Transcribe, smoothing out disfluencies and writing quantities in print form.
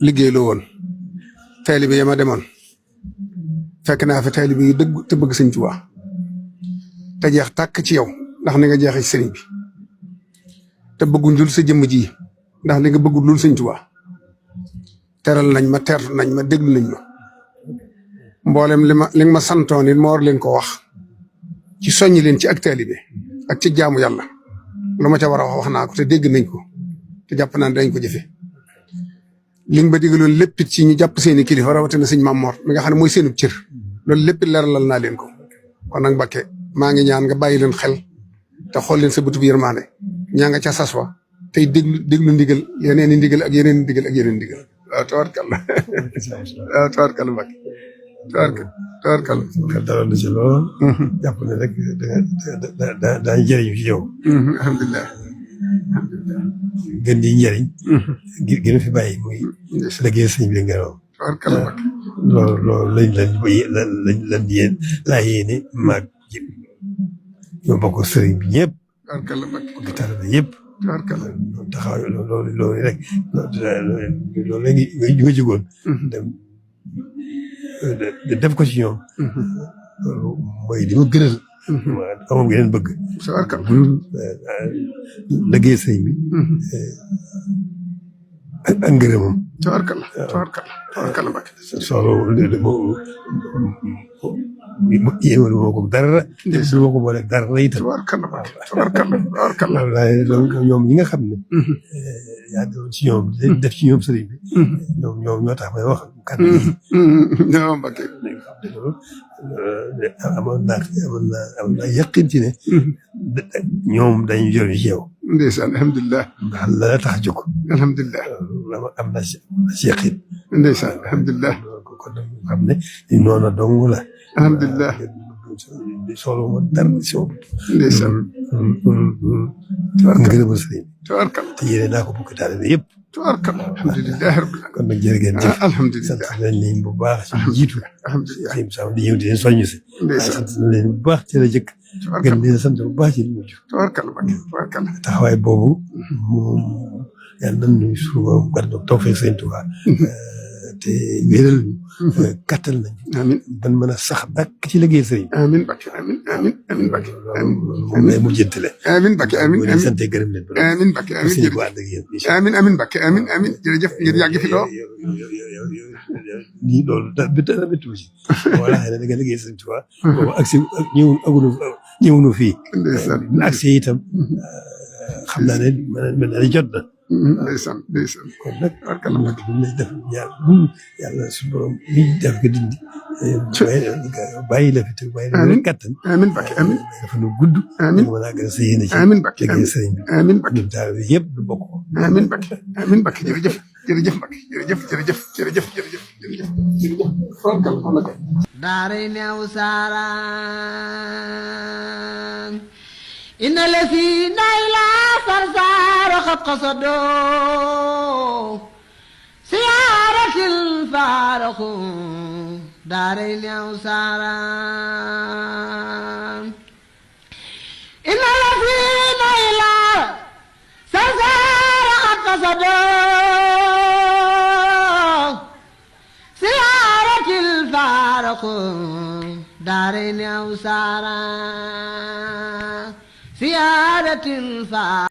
liggéey loo woon taalibe ya ma demoon fekk naa fa taalibe yu dëgg te bëgg sëñ Tuubaa te jeex tàkk ci yow ndax ni nga jeexee ci sëriñ bi te bëgguñ dul sa jëmm ji ndax li nga bëggul dul sëñ Tuubaa teral nañ ma tertu nañ ma déglu nañ ma mboolem li nga ma santoon it ma war leen ko wax ci soññi leen ci ak taalibe ak ci jaamu yàlla lu ma ca war a wax naa ko te dégg nañ ko te jàpp naa ne dañ ko jëfe li nga ba digaloon lépp it ci ñu jàpp seeni kilifa rawatina sëñ Maam Mor mi nga xam ne mooy seenub cër loolu lépp leeralal naa leen ko kon nag Mbàkke maa ngi ñaan nga bàyyi leen xel te xool leen sa bëtub yërmaane ñaa nga ca sas wa tey déglu ndigal yeneen i ndigal ak yeneen i ndigal ak yeneen ndigal waaw tawarkalla waaw tawarkalla Mbàkke tawarkalla xel dalal na ci lool jàpp ne rek daañu jëriñu ci yow alhamdulilah gën di njëriñ gën a fi bàyyi muy liggéey sëñ bi nga raw tawarkalla Mbàkke loolu lañ yéen laa yéene maag jëm ñoo bokk sëriñ bi ñëpp tawarkalla Mbàkke bokk taalibe yëpp tawarkalla taxaw loolu rek loolu léegi nga jógoon dem def ko ci ñoom loolu mooy li ma gënal amoon ngeen bëgg tawarkalla liggéey sëñ bi ak ngërëmam tawarkalla tawarkalla Mbàkke yéemalu moo ko dara du ma ko boole dara itam tawarkalla Mbàkke tawarkalla waaye ñoom ñi nga xam ne yaa doon ci ñoom def ci ñoom sëriñ bi ñoom ñoo tax may wax kàddu yi ñoo Mbàkke amoon naa yaqin ci ne ñoom dañu jëriñ ci yow ndeysaan alhamdulilah ndax la la tax a jóg alhamdulilah am naa ci yaqin ndeysaan alhamdulilah kon nag xam ne noonu dong la alhamdulilah solo ma dara soo ndeysaan ngërëmal sëriñ tawarkalla te yéene naa ko bokk taalibe yëpp tawarkalla alhamdulilah rabbil alamin kon nag jërë ngeen jëf alhamdulilah sant nañ leen bu baax ci jiitu alhamdulilah sëñ Sam di ñëw di leen soññu si ndeysaan sant nañ leen bu baax ci la jëkk gën leen sant bu baax ci li mujj tawarkalla Mbàkke tawarkalla taxawaay boobu moom yàlla nañ ñu suba gàddu tawfeex sëñ Tuubaa te wéeral ñu kattal nañ amiin ban mën a sax dàkk ci liggéey sëriñ amiin Mbàkke amiin amiin amiin Mbàkke moom lay mujjantale amiin Mbàkke amiin leen sant gërëm leen amiin Mbàkke amiin jërëjëf ànd ak yéen amiin amiin Mbàkke amiin amiin jërëjëf ngeen yàgg fi lool nii loolu dara métti ci wala xëy na da nga liggéey sëriñ Tuubaa boobu agsi ñëwunu fii agsi itam xam naa ne mën na jot na ndeysaan ndeysaan kon nag tawarkalla Mbàkke bu lay def ñaar yàlla suñu borom li def nga dindi bàyyi la fi te bàyyi la fi kattan amiin Mbàkke amiin dafa nu gudd amiin mën a gën a sa yéene ci amiin Mbàkke liggéey sëriñ bi amiin Mbàkke ñun taal bi yëpp du bokk ko amiin Mbàkke amiin Mbàkke jërëjëf jërëjëf Mbàkke jërëjëf jërëjëf jërëjëf jërëjëf jërëjëf jërëjëf tawarkalla xam na ko daaray neew saaraan inna la fi nay la sarsaaro xat qasadoo siyaaratil faaraxu daaray neew saaraan inna la fi nay la sarsaaro xat qasadoo siyaaratil faaraxu daaray neew saaraan siyaaratil faaraxu